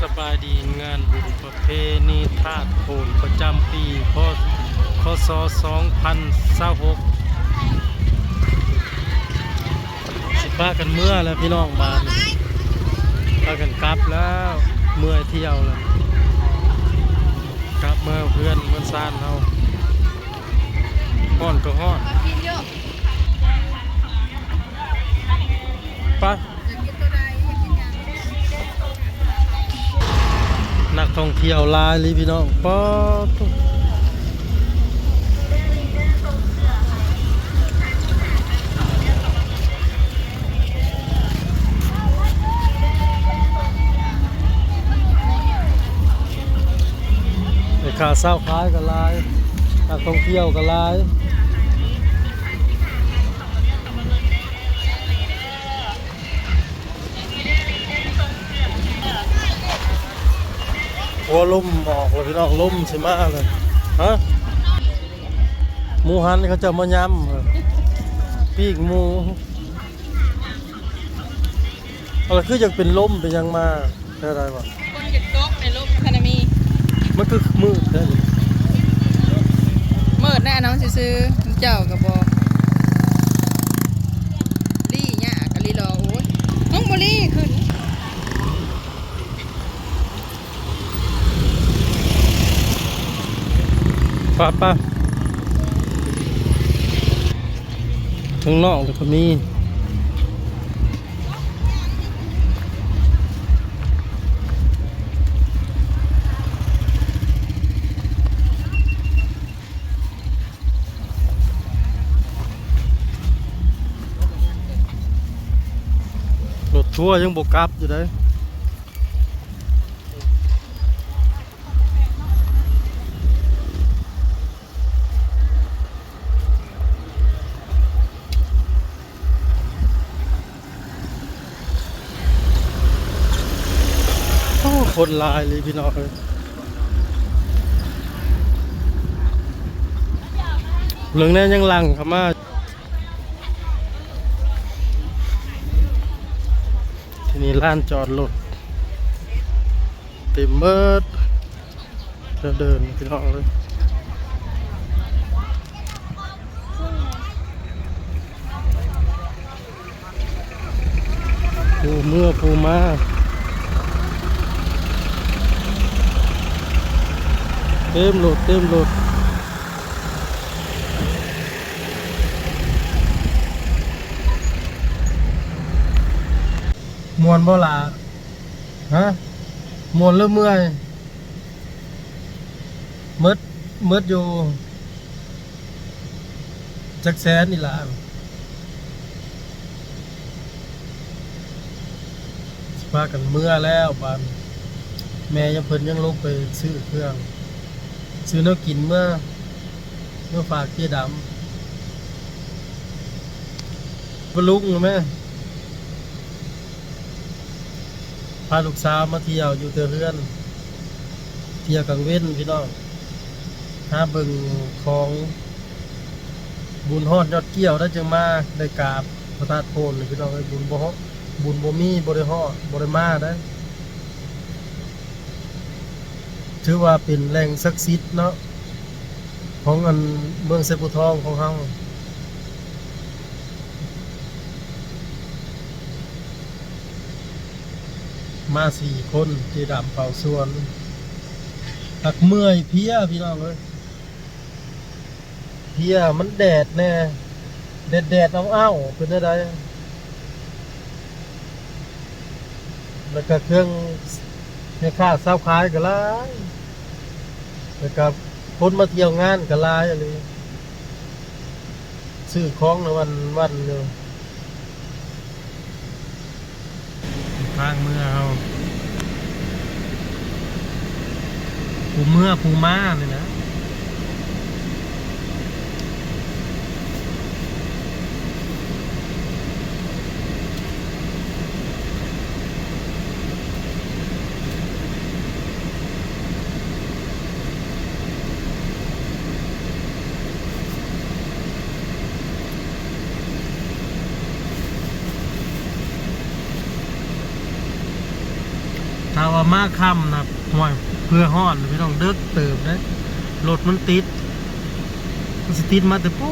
ສະບາຍດີ ງານບຸນປະເພນີທາດໂພນປະຈຳປີ ພ.ສ. ສອງພັນຊາວຫົກ ຊິພາກັນເມືອແລ້ວພີ່ນ້ອງ ບາດນີ້ພາກັນກັບແລ້ວ ເມື່ອຍທ່ຽວແລ້ວ ກັບເມືອເຮືອນເມືອຊານເຮົາ ຮ້ອນກໍຮ້ອນ ໄປ ນັກທ່ອງທ່ຽວຫຼາຍອີ່ຫຼີພີ່ນ້ອງ ປາດໂທ້ ແມ່ຄ້າຊາວຂາຍກໍຫຼາຍ ນັກທ່ອງທ່ຽວກໍຫຼາຍ. ໂອ້ ລົມອອກແລ້ວພີ່ນ້ອງ ລົມຊິມາແລ້ວ ຮະ ໝູຫັນເຂົາເຈົ້າມາຍຳ ປີ້ງໝູ ເອົາ ຄືຢາກເປັນລົມເປັນຫຍັງມາ ແນວໃດວະ ຝົນຢາກຕົກໃນລົມຄະນະມີ ມັນຄືມືດແທ້ ມືດແນ່ນອນຊື່ໆ ເຈົ້າກໍບໍ່ ລີ້ຍາກະລີລໍ ໂອ້ຍ ມຶງບໍ່ລີ້ຂຶ້ນ ປະ ປະ ຂ້າງນອກນີ້ກໍມີ ລົດທົວຍັງບໍ່ກັບຢູ່ເດ້. ໂອ້ ຄົນຫຼາຍເລີຍພີ່ນ້ອງເອີຍ ເບິ່ງແດ່ ຍັງຫຼັ່ງເຂົ້າມາ ທີ່ນີ້ລານຈອດລົດເຕັມເບີດ. ເດີນພີ່ນ້ອງເອີຍ ຜູ້ເມືອຜູ້ມາ ເຕັມລົດ ເຕັມລົດ ມ່ວນບໍ່ຫຼ້າ? ຮະ ມ່ວນຫຼືເມື່ອຍ? ໝົດ ໝົດຢູ່ຈັກແສນນີ້ລະ ຊິພາກັນເມືອແລ້ວບາດນີ້ ແມ່ຍາເພິ່ນຍັງລົງໄປຊື້ເຄື່ອງ ຊື້ແນວກິນເມືອ ເມືອຝາກເຈດຳ ປະລຸງແມ່ ພາລູກສາວມາທ່ຽວຢູ່ແຕ່ເຮືອນ ທ່ຽວກາງເວັນພີ່ນ້ອງ ຫາເບິ່ງຂອງ ບຸນຮອດຍອດກ້ຽວໄດ້ຈຶ່ງມາ ໄດ້ກາບພະທາດໂພນພີ່ນ້ອງເອີຍ ບຸນບໍ່ ບຸນບໍ່ມີ ບໍ່ໄດ້ຮອດ ບໍ່ໄດ້ມາໄດ໋. ຖືວ່າເປັນແຫຼ່ງສັກສິດເນາະ ຂອງອັນເມືອງໄຊພູທອງຂອງເຮົາ ມາສີ່ຄົນ ເຈດຳເຝົ້າສວນ ຫາກເມື່ອຍເພຍພີ່ນ້ອງເອີຍ. ເພຍ ມັນແດດແດ່ ແດດໆ ອ້າວໆ ເປັນແນວໃດ? ແລ້ວກະເຄື່ອງແມ່ຄ້າຊາວຂາຍກະຫຼາຍ ແລ້ວກະຄົນມາທ່ຽວງານກະຫຼາຍອີ່ຫຼີ ຊື້ຂອງລະວັນໆ ຢູ່. ທາງເມືອເຮົາ ຜູ້ເມືອຜູ້ມານີ້ນະ. ຖ້າວ່າມາຄ່ຳນະ ໂອ້ຍ ເພື່ອຮອດແລ້ວພີ່ນ້ອງ ເດິກເຕີບເດ້ ລົດມັນຕິດ ມັນຊິຕິດມາແຕ່ປູ